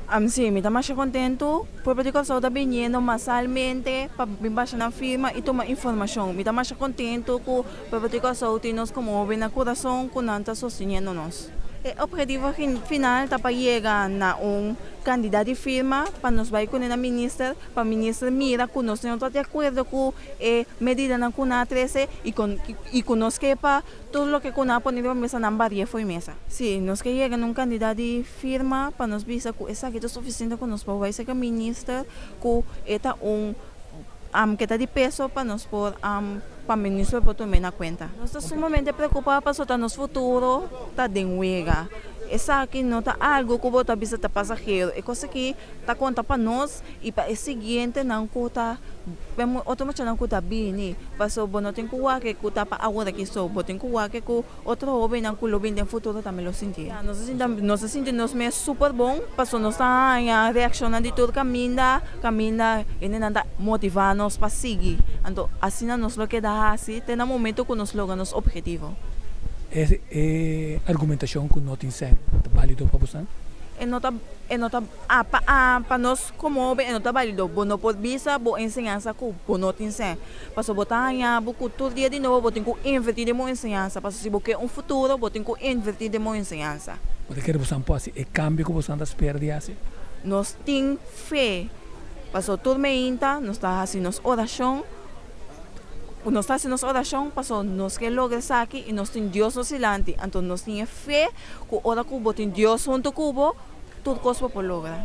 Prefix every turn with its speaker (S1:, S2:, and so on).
S1: Si, mi ta masha kontentu. Pueblo di Kòrsou ta biniendo masalmente pa bin basha nan firma i tuma informashon. Mi ta masha kontentu ku pueblo di Kòrsou tin nos komo hóben na kurason ku nan ta sosteniendo nos. E ophetivo final ta pa yega na un kandidat di firma pa nos bai kuné na minister pa minister mira ku nos no ta di akuerdo ku e medidanan ku nan a trese i i ku nos ke pa tur loke ku nan a pone riba mesa nan baria fo'i mesa. Si, nos ke yega na un kandidat di firma pa nos bisa ku esaki ta sufisiente ku nos por bai serka minister ku e ta un ke ta di peso pa nos por pa minister por tum'é na kuenta. Nos ta sumamente preokupá pasobra nos futuro ta den wega. Esaki no ta algu ku bo ta bisa ta pasahero. E kos aki ta konta pa nos i pa e siguientenan ku ta otro muchanan ku ta bini. Pasobra bo no tin ku wak ku ta pa awor aki so, bo tin ku wak ku Otro hóbennan ku lo bin den futuro tambe lo sinti. Nos a sinti nos a sinti nos mes super bon pasobra nos ta haña reakshonnan di tur kaminda, kaminda hendenan ta motivá nos pa sigui. Anto asina nos lo keda hasi te na momento ku nos logra nos ophetivo.
S2: E e argumentashon ku no tin sèn ta bálido pa bosan?
S1: E no ta e no ta a pa a pa nos komo hóben e no ta bálido. Bo no por bisa bo enseñansa ku bo no tin sèn. Pasobra bo ta haña bo ku tur dia di nobo bo tin ku invertí den bo enseñansa. Pasobra si bo ke un futuro bo tin ku invertí den bo enseñansa.
S2: Bo ta kere bosan por hasi e kambio ku bosan ta spera di hasi?
S1: Nos tin fe. Pasobra tur meinta nos ta hasi nos orashon, nos ta hasi nos orashon pasobra nos ke logra esaki i nos tin Dios nos dilanti. Anto nos tin e fe ku ora ku bo tin Dios huntu ku bo, tur kos bo por logra.